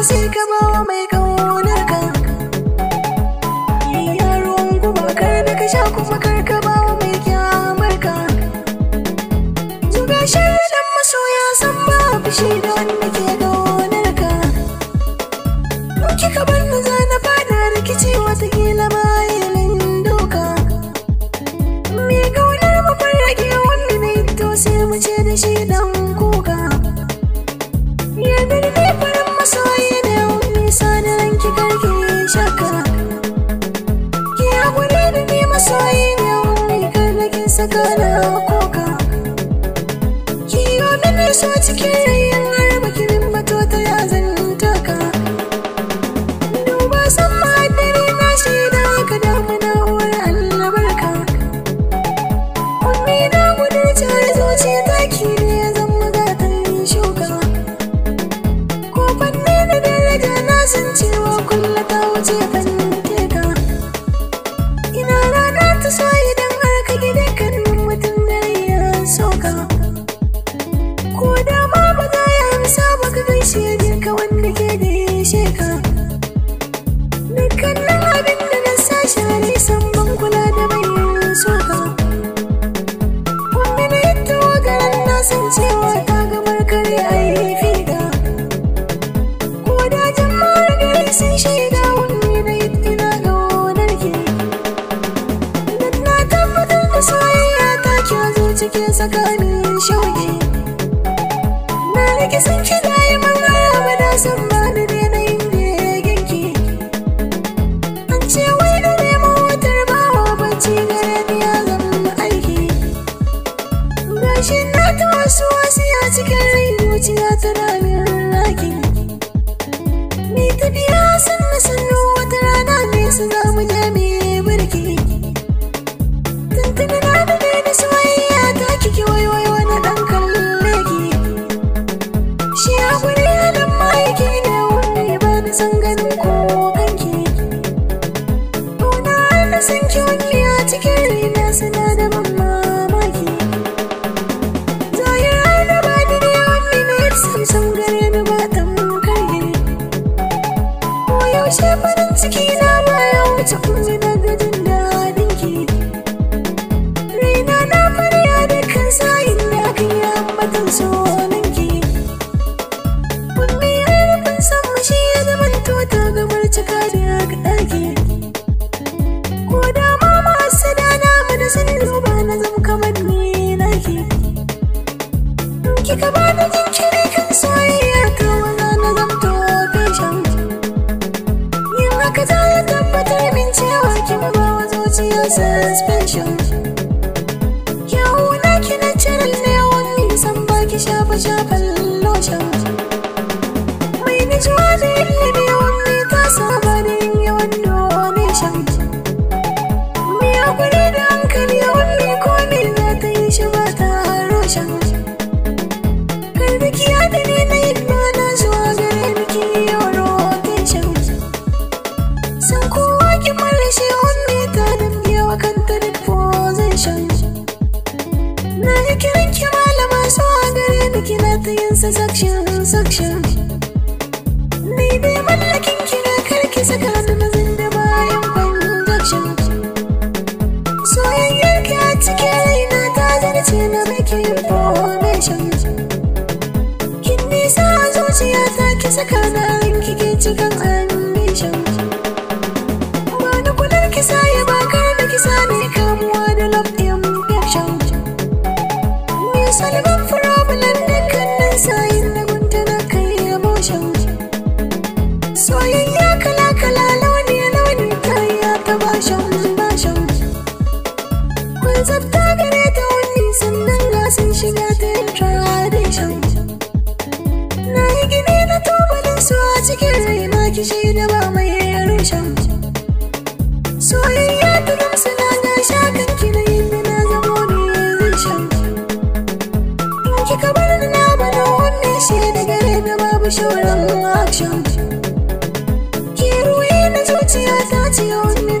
sai ka bawa mai kaunar ka. Yaron guba kar da ka sha kuma kar ka bawa mai kyamar ka. Zuga sharaɗin masoya san ba fushi da wanda ke kaunar ka. In kika bar ni za na fada rikici watakila ma yi min doka. Me kaunar mu farrake wanda na yi to sai mu ce da shi dan kuka. Yardar ne farin masoyi ne nisa da ranki karki shakka. Ki haƙuri da ni masoyi ne wani kar da kin saka na koka. Ki yi mini so cikin rayin har baki min bato ta ya zanta ka. Duba san ma'adari na shaida ka damuna uwar albarka. Ummi na gudurce zuciya taki ne ya zama gatan shuka. Ko fanni na daraja na san cewa kulla ta wuce fanteka. Ina rana ta so idan har ka gidan kan mutum da ya soka. Ko da ma ba za ya amsa ba ka gaishe je ka wanda ke gaishe ka. Dukkanin abin da na sa share san ban kula da bayan soka. Ummi na yadda wagaran na san cewa ta gamar kare a yi figa. Ko da jama'ar gari sun shaida wani na ina ƙaunar ki. Dan na tabbatar da soyayya ta ki zuci ke saka min shauki. Na rike san ki da yi man abada san ba da daina yin begen ki. An ce wai da neman wutar bawa bacci gare ni ya zama aiki. Gashi na ta wasu wasu ya cikin rai zuciya tana min raki. Ni tafiya sannu sannu wata rana nesa za mu je mu yi birki. Tuntuni na da da soyayya ta kiki waiwai wani ɗan kalle ki. Shi hakuri halin ma'aiki ne wanda ba ni san ganin kokanki. Ƙauna har na san ki wani a cikin raina suna da ban mamaki. Zahir har na ba ni ne wani na yi samsam gare ni ba tamkar ki. Ko yaushe farin ciki na baya wuce kunji na gajin daɗin ki. Raina na fariya dukkan sa'in da aka yi ambatan sunan ki. Ummi ya rufin san mashi ya zamanto ta gamar cika da ɗaki. Ko da ma masu dana mu da sun duba na zam kamar ni naki. In kika bani jinkiri kan soyayya ta waza na zamto feshin. Yin haka za ya tabbatar min cewa kin ba wa zuciya suspension. Kyawuna ki natural ne wani san baki shafa shafan lotion. Mai nutsuwa da ilimi wani ta saba da yin yawan donation. Mai hakuri da hankali wani komai za ta yi shi ba ta roshan. Kar da kiya da ni na yi na zuwa gare ni ki yi rotation. San kowa ki mara shi wani ta damge wa kanta duk position. Na yi kiran ki malama so a gare ni kina ta yin sa section section. Ni dai mallakin ki na kar ki saka ni na zinda bayan conduction. Soyayyar ki a cikin raina ta zarce na miki information. Kin nisa a zuciya ta ki saka na ranki ke cikin ambition. Ba ni kular ki saye ba kar da ki sani kamuwa da love infection. Ni solving problem dukkanin sa'in da gunta na kai emotion. Soyayya kala kala launi launi ta iya ta bashan bashan. Kun tsafta gare ta wani sannan gasin shiga ta yin tradition. Na yi gini na tubalin su a cikin raina ki shaida ba mai rushen. Soyayya ta gamsu na ga shakan ki na yin na zamo musician. In kika bar ni na bada wannan shaida gare ni babu shauran action. Ki ruwi na zuciya ta ce wani